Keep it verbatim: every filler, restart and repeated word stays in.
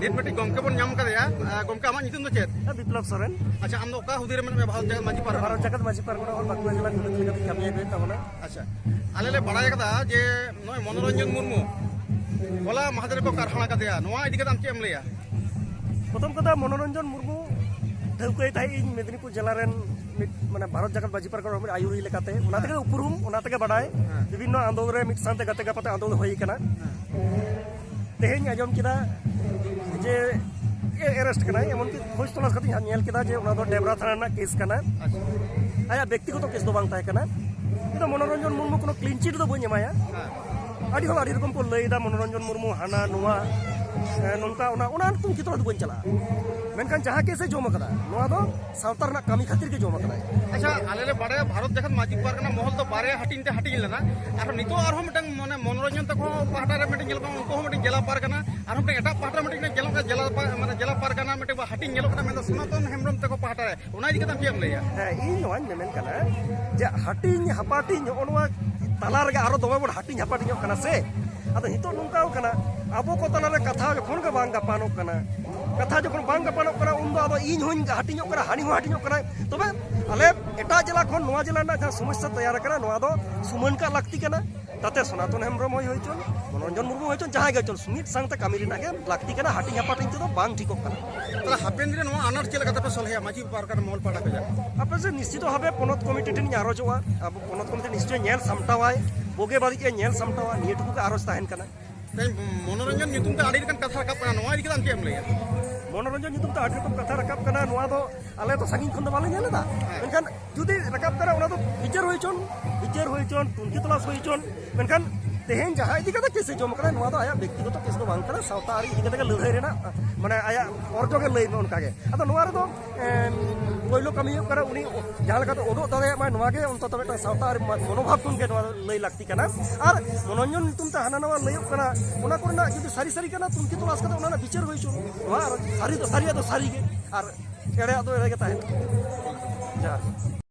ᱱᱤᱛ ᱢᱤᱫᱴᱤᱡ ᱜᱚᱢᱠᱮ ᱵᱚᱱ ᱧᱟᱢ ᱠᱟᱫᱮᱭᱟ᱾ ᱟᱸ, ᱜᱚᱢᱠᱮ, ᱟᱢᱟᱜ ᱧᱩᱛᱩᱢ ᱫᱚ ᱪᱮᱫ? ᱦᱮᱸ, ᱵᱤᱯᱞᱚᱵ ᱥᱚᱨᱮᱱ᱾ ᱟᱪᱪᱷᱟ, ᱟᱢ ᱫᱚ ᱚᱠᱟ ᱦᱩᱫᱟᱹ ᱨᱮ ᱢᱮᱱᱟᱜ ᱢᱮᱭᱟ ᱵᱷᱟᱨᱚᱛ ᱡᱟᱠᱟᱛ ᱢᱟᱹᱡᱷᱤ ᱯᱟᱨᱜᱟᱱᱟ? ᱵᱷᱟᱨᱚᱛ ᱡᱟᱠᱟᱛ ᱢᱟᱹᱡᱷᱤ ᱯᱟᱨᱜᱟᱱᱟ ᱦᱚᱲ ᱵᱟᱸᱠᱩᱲᱟ ᱡᱮᱞᱟ ᱜᱚᱰᱮᱛ ᱞᱮᱠᱟᱛᱮ ᱠᱟᱹᱢᱤᱭᱮᱫ ᱛᱟᱵᱚᱱᱟ᱾ ᱟᱪᱪᱷᱟ, ᱟᱞᱮ ᱞᱮ ᱵᱟᱲᱟᱭ ᱠᱟᱫᱟ ᱡᱮ ᱱᱚᱜᱼᱚᱭ ᱢᱚᱱᱳᱨᱚᱧᱡᱚᱱ ᱢᱩᱨᱢᱩ ᱦᱚᱞᱟ ᱢᱟᱦᱫᱮᱨ ᱨᱮᱠᱚ ᱠᱟᱨᱦᱟᱲᱟ ᱠᱟᱫᱮᱭᱟ, ᱱᱚᱣᱟ ᱤᱫᱤ ᱠᱟᱛᱮ ᱟᱢ ᱪᱮᱫ ᱮᱢ ᱞᱟᱹᱭᱟ? ᱯᱨᱚᱛᱷᱚᱢ ᱠᱟᱛᱷᱟ, ᱢᱚᱱᱳᱨᱚᱧᱡᱚᱱ ᱢᱩᱨᱢᱩ ᱴᱷᱟᱹᱣᱠᱟᱹᱭ ᱛᱟᱦᱮᱸᱫ ᱤᱧ ᱢᱮᱫᱽᱱᱤᱯᱩᱨ ᱡᱮᱞᱟ ᱨᱮᱱ ᱢᱤᱫ, ᱢᱟᱱᱮ, ᱵᱷᱟᱨᱚᱛ ᱡᱟᱠᱟᱛ ᱢᱟᱹᱡᱷᱤ ᱯᱟᱨᱜᱟᱱᱟ ᱨᱮᱱ ᱢᱤᱫ ᱟᱹᱭᱩᱨᱤᱭᱟᱹ ᱞᱮᱠᱟᱛᱮ, ᱚᱱᱟ ᱛᱮᱜᱮ ᱩᱯᱨᱩᱢ, ᱚᱱᱟ ᱛᱮᱜᱮ ᱵᱟᱰᱟᱭ᱾ ᱦᱮᱸ᱾ ᱵᱤᱵᱷᱤᱱᱱᱚ ᱟᱸᱫᱳᱲ ᱨᱮ ᱢᱤᱫ ᱥᱟᱶᱛᱮ ᱜᱟᱛᱮ ᱜᱟᱯᱟᱛᱮ ᱟᱸᱫᱳᱲ ᱦᱩᱭ ᱠᱟᱱᱟ᱾ ᱦᱮᱸ᱾ ᱛᱮᱦᱮᱧ ᱟᱸᱡᱚᱢ ᱠᱮᱫᱟ ᱡᱮ ᱮ-, arrest ᱠᱟᱱᱟᱭ, ᱮᱢᱚᱱᱠᱤ ᱠᱷᱳᱡᱽ ᱛᱚᱞᱟᱥ ᱠᱟᱛᱮᱧ ᱧᱮᱞ ᱠᱮᱫᱟ ᱡᱮ ᱚᱱᱟ ᱫᱚ ᱰᱮᱵᱽᱨᱟ ᱛᱷᱟᱱᱟ ᱨᱮᱱᱟᱜ case ᱠᱟᱱᱟ᱾ ᱟᱪᱪᱷᱟ᱾ ᱟᱭᱟᱜ ᱵᱮᱠᱛᱤᱜᱚᱛᱚ case ᱫᱚ ᱵᱟᱝ ᱛᱟᱦᱮᱸ ᱠᱟᱱᱟ᱾ ᱤᱧ ᱫᱚ ᱢᱚᱱᱳᱨᱚᱧᱡᱚᱱ ᱢᱩᱨᱢᱩ ᱠᱳᱱᱳ clean chit ᱫᱚ ᱵᱟᱹᱧ ᱮᱢᱟᱭᱟ᱾ ᱦᱮᱸ᱾ ᱟᱹᱰᱤ ᱦᱚᱲ ᱟᱹᱰᱤ ᱨᱚᱠᱚᱢ ᱠᱚ ᱞᱟᱹᱭ ᱮᱫᱟ, ᱢᱚᱱᱳᱨᱚᱧᱡᱚᱱ ᱢᱩᱨᱢᱩ ᱦᱟᱱᱟ ᱱᱚᱣᱟ, ᱮ, ᱱᱚᱝᱠᱟ ᱚᱱᱟ, ᱚᱱᱟ ᱛᱩᱝᱠᱷᱤ ᱛᱚᱞᱟᱥ ᱫᱚ ᱵᱟᱹᱧ ᱪᱟᱞᱟᱜᱼᱟ᱾ ᱢᱮᱱᱠᱷᱟᱱ ᱡᱟᱦᱟᱸ case ᱮ ᱡᱚᱢ ᱟᱠᱟᱫᱟ, ᱱᱚᱣᱟ ᱫᱚ ᱥᱟᱶᱛᱟ ᱨᱮᱱᱟᱜ ᱠᱟᱹᱢᱤ ᱠᱷᱟᱹᱛᱤᱨ ᱜᱮ ᱡᱚᱢ ᱟᱠᱟᱫᱟᱭ᱾ ᱟᱪᱪᱷᱟ, ᱟᱞᱮ ᱞᱮ ᱵᱟᱲᱟᱭᱟ ᱵᱷᱟᱨᱚᱛ ᱡᱟᱠᱟᱛ ᱢᱟᱹᱡᱷᱤ ᱯᱟᱨᱜᱟᱱᱟ ᱢᱚᱦᱚᱞ ᱫᱚ ᱵᱟᱨᱭᱟ ᱦᱟᱹᱴᱤᱧ ᱛᱮ ᱦᱟᱹᱴᱤᱧ ᱞᱮᱱᱟ᱾ ᱟᱨᱦᱚᱸ ᱱᱤᱛᱚᱜ ᱟᱨᱦᱚᱸ ᱢᱤᱫᱴᱟᱝ, ᱢᱟᱱᱮ, ᱢᱚᱱᱳᱨᱚᱧᱡᱚᱱ ᱛᱟᱠᱚ ᱯᱟᱦᱴᱟ ᱨᱮ ᱢᱤᱫᱴᱟᱝ ᱧᱮᱞᱚᱜ ᱠᱟᱱᱟ, ᱩᱱᱠᱩ ᱦᱚᱸ ᱢᱤᱫᱴᱟᱝ ᱡᱮᱞᱟ ᱯᱟᱨᱜᱟᱱᱟ, ᱟᱨᱦᱚᱸ ᱢᱤᱫᱴᱟᱝ ᱮᱴᱟᱜ ᱯᱟᱦᱴᱟ ᱨᱮ ᱢᱤᱫᱴᱟᱝ ᱧᱮᱞᱚᱜ ᱠᱟᱱᱟ, ᱡᱮᱞᱟ ᱯᱟ-, ᱢᱟᱱᱮ, ᱡᱮᱞᱟ ᱯᱟᱨᱜᱟᱱᱟ ᱢᱤᱫᱴᱟᱝ ᱦᱟᱹᱴᱤᱧ ᱧᱮᱞᱚᱜ ᱠᱟᱱᱟ, ᱢᱮᱱᱫᱚ ᱥᱚᱱᱟᱛᱚᱱ ᱦᱮᱢᱵᱨᱚᱢ ᱛᱟᱠᱚ ᱯᱟᱦᱴᱟ ᱨᱮ᱾ ᱚᱱᱟ ᱤᱫᱤ ᱠᱟᱛᱮ ᱟᱢ ᱪᱮᱫ ᱮᱢ ᱞᱟᱹᱭᱟ? ᱦᱮᱸ, ᱤᱧ ᱱᱚᱣᱟᱧ ᱢᱮᱢᱮᱱ ᱠᱟᱱᱟ ᱡᱮ ᱦᱟᱹᱴᱤᱧ ᱦᱟᱯᱟᱴᱤᱧ ᱱᱚᱜᱼᱚ ᱱᱚᱣᱟ ᱛᱟᱞᱟ ᱨᱮᱜᱮ ᱟᱨᱚ ᱫᱚᱢᱮ ᱵᱚᱱ ᱦᱟᱹᱴᱤᱧ ᱦᱟᱯᱟᱴᱤᱧᱚᱜ ᱠᱟᱱᱟ ᱥᱮ᱾ ᱟᱫᱚ ᱱᱤᱛᱚᱜ ᱱᱚᱝᱠᱟᱣ ᱠᱟᱱᱟ, ᱟᱵᱚ ᱠᱚ ᱛᱟᱞᱟᱨᱮ ᱠᱟᱛᱷᱟ ᱡᱚᱠᱷᱚᱱ ᱜᱮ ᱵᱟᱝ ᱜᱟᱯᱟᱱᱚᱜ ᱠᱟᱱᱟ, ᱠᱟᱛᱷᱟ ᱡᱚᱠᱷᱚᱱ ᱵᱟᱝ ᱜᱟᱯᱟᱱᱚᱜ ᱠᱟᱱᱟ, ᱩᱱᱫᱚ ᱟᱫᱚ ᱤᱧ ᱦᱚᱸᱧ ᱦᱟᱹᱴᱤᱧᱚᱜ ᱠᱟᱱᱟ, ᱦᱟᱹᱱᱤ ᱦᱚᱸ ᱦᱟᱹᱴᱤᱧᱚᱜ ᱠᱟᱱᱟᱭ᱾ ᱛᱚᱵᱮ ᱟᱞᱮ ᱮᱴᱟᱜ ᱡᱮᱞᱟ ᱠᱷᱚᱱ ᱱᱚᱣᱟ ᱡᱮᱞᱟ ᱨᱮᱱᱟᱜ ᱡᱟᱦᱟᱸ ᱥᱚᱢᱚᱥᱥᱟ ᱛᱮᱭᱟᱨ ᱟᱠᱟᱱᱟ, ᱱᱚᱣᱟ ᱫᱚ ᱥᱩᱢᱟᱹᱱ ᱠᱟᱜ ᱞᱟᱹᱠᱛᱤ ᱠᱟᱱᱟ᱾ ᱛᱟᱛᱮ ᱥᱚᱱᱟᱛᱚᱱ ᱦᱮᱢᱵᱨᱚᱢ ᱦᱚᱸᱭ ᱦᱩᱭ ᱦᱚᱪᱚᱱ, ᱢᱚᱱᱳᱨᱚᱧᱡᱚᱱ ᱢᱩᱨᱢᱩ ᱦᱩᱭ ᱦᱚᱪᱚᱱ, ᱡᱟᱦᱟᱸᱭ ᱜᱮ ᱦᱩᱭ ᱦᱚᱪᱚᱱ, ᱢᱤᱫ ᱥᱟᱶᱛᱮ ᱠᱟᱹᱢᱤ ᱨᱮᱱᱟᱜ ᱜᱮ ᱞᱟᱹᱠᱛᱤ ᱠᱟᱱᱟ, ᱦᱟᱹᱴᱤᱧ ᱦᱟᱯᱟᱴᱤᱧ ᱛᱮᱫᱚ ᱵᱟᱝ ᱴᱷᱤᱠᱚᱜ ᱠᱟᱱᱟ᱾ ᱛᱟᱦᱞᱮ ᱦᱟᱯᱮᱱ ᱫᱤᱱ ᱨᱮ ᱱᱚᱣᱟ ᱟᱱᱟᱴ ᱪᱮᱫ ᱞᱮᱠᱟ ᱛᱮᱯᱮ ᱥᱚᱞᱦᱮᱭᱟ ᱢᱟᱹᱡᱷᱤ ᱯᱟᱨᱜᱟᱱᱟ ᱢᱚᱦᱚᱞ ᱯᱟᱦᱴᱟ ᱠᱷᱚᱱᱟᱜ? ᱟᱯᱮ ᱥᱮᱫ ᱱᱤᱥᱪᱤᱛ ᱵᱷᱟᱵᱮ ᱯᱚᱱᱚᱛ ᱠᱚᱢᱤᱴᱤ ᱴᱷᱮᱱ ᱤᱧ ᱟᱨᱚᱡᱚᱜᱼᱟ, ᱟᱵᱚ ᱯᱚᱱᱚᱛ ᱠᱚᱢᱤᱴᱤ ᱱᱤᱥᱪᱚᱭ ᱧᱮᱞ ᱥᱟᱢᱴᱟᱣᱟᱭ, ᱵᱩᱜᱤ ᱵᱟᱹᱲᱤᱡ ᱮ ᱧᱮᱞ ᱥᱟᱢᱴᱟᱣᱟ, ᱱᱤᱭᱟᱹ ᱴᱩᱠᱩ ᱜᱮ ᱟᱨᱚᱡᱽ ᱛᱟᱦᱮᱱ ᱠᱟᱱᱟ᱾ ᱛᱮᱦᱮᱧ ᱢᱚᱱᱳᱨᱚᱧᱡᱚᱱ ᱧᱩᱛᱩᱢ ᱛᱮ ᱟᱹᱰᱤ ᱞᱮᱠᱟᱱ ᱠᱟᱛᱷᱟ ᱨᱟᱠᱟᱵ ᱠᱟᱱᱟ, ᱱᱚᱣᱟ ᱤᱫᱤ ᱠᱟᱛᱮ ᱟᱢ ᱪᱮᱫ ᱮᱢ ᱞᱟᱹᱭᱟ? ᱢᱚᱱᱳᱨᱚᱧᱡᱚᱱ ᱧᱩᱛᱩᱢ ᱛᱮ ᱟᱹᱰᱤ ᱨᱚᱠᱚᱢ ᱠᱟᱛᱷᱟ ᱨᱟᱠᱟᱵ ᱠᱟᱱᱟ, ᱱᱚᱣᱟ ᱫᱚ ᱟᱞᱮ ᱛᱚ ᱥᱟᱺᱜᱤᱧ ᱠᱷᱚᱱ ᱫᱚ ᱵᱟᱞᱮ ᱧᱮᱞ ᱮᱫᱟ, ᱦᱮᱸ᱾ ᱢᱮᱱᱠᱷᱟᱱ ᱡᱩᱫᱤ ᱨᱟᱠᱟᱵ ᱠᱟᱱᱟ, ᱚᱱᱟ ᱫᱚ ᱵᱤᱪᱟᱹᱨ ᱦᱩᱭ ᱦᱚᱪᱚᱱ, ᱵᱤᱪᱟᱹᱨ ᱦᱩᱭ ᱦᱚᱪᱚᱱ, ᱛᱩᱱᱠᱷᱤ ᱛᱚᱞᱟᱥ ᱦᱩᱭ ᱦᱚᱪᱚᱱ᱾ ᱢᱮᱱᱠᱷᱟᱱ ᱛᱮᱦᱮᱧ ᱡᱟᱦᱟᱸ ᱤᱫᱤ ᱠᱟᱛᱮ ᱠᱮᱥ ᱮ ᱡᱚᱢ ᱠᱟᱱᱟ, ᱱᱚᱣᱟ ᱫᱚ ᱟᱭᱟᱜ ᱵᱮᱠᱛᱤᱜᱚᱛᱚ ᱠᱮᱥ ᱫᱚ ᱵᱟᱝ ᱠᱟᱱᱟ, ᱥᱟᱶᱛᱟ ᱟᱹᱨᱤ ᱤᱫᱤ ᱠᱟᱛᱮ ᱜᱮ ᱞᱟᱹᱲᱦᱟᱹᱭ ᱨᱮᱱᱟᱜ, ᱢᱟᱱᱮ, ᱟᱭᱟᱜ ᱚᱨᱡᱚ ᱜᱮ ᱞᱟᱹᱭ ᱢᱮ ᱚᱱᱠᱟ ᱜᱮ᱾ ᱟᱫᱚ ᱱᱚᱣᱟ ᱨᱮᱫᱚ, ᱮᱢ, ᱯᱳᱭᱞᱳ ᱠᱟᱹᱢᱤ ᱦᱩᱭᱩᱜ ᱠᱟᱱᱟ, ᱩᱱᱤ ᱡᱟᱦᱟᱸ ᱞᱮᱠᱟᱛᱮ ᱩᱰᱩᱠ ᱫᱟᱲᱮᱭᱟᱜ ᱢᱟᱭ, ᱱᱚᱣᱟ ᱜᱮ ᱚᱱᱛᱚᱛᱚ ᱢᱤᱫᱴᱟᱝ ᱥᱟᱶᱛᱟ ᱟᱹᱨᱤ ᱢᱚᱱᱳᱵᱷᱟᱵ ᱠᱷᱚᱱ ᱜᱮ ᱱᱚᱣᱟ ᱞᱟᱹᱭ ᱞᱟᱹᱠᱛᱤ ᱠᱟᱱᱟ᱾ ᱟᱨ ᱢᱚᱱᱳᱨᱚᱧᱡᱚᱱ ᱧᱩᱛᱩᱢ ᱛᱮ ᱦᱟᱱᱟ ᱱᱟᱣᱟ ᱞᱟᱹᱭᱚᱜ ᱠᱟᱱᱟ, ᱚᱱᱟ ᱠᱚᱨᱮᱱᱟᱜ ᱡᱩᱫᱤ ᱥᱟᱹᱨᱤ ᱥᱟᱹᱨᱤ ᱠᱟᱱᱟ, ᱛᱩᱱᱠᱷᱤ ᱛᱚᱞᱟᱥ ᱠᱟᱛᱮ ᱚᱱᱟ ᱨᱮᱱᱟᱜ ᱵᱤᱪᱟᱹᱨ ᱦᱩᱭ ᱦᱚᱪᱚ᱾ ᱱᱚᱣᱟ ᱟᱨ ᱥᱟᱹᱨᱤ ᱫᱚ ᱥᱟᱹᱨᱤᱭᱟᱜ ᱫᱚ ᱥᱟᱹᱨᱤ ᱜᱮ, ᱟᱨ ᱮᱲᱮᱭᱟᱜ ᱫᱚ ᱮᱲᱮ ᱜᱮ ᱛᱟᱦᱮᱱᱟ᱾ ᱡᱚᱦᱟᱨ᱾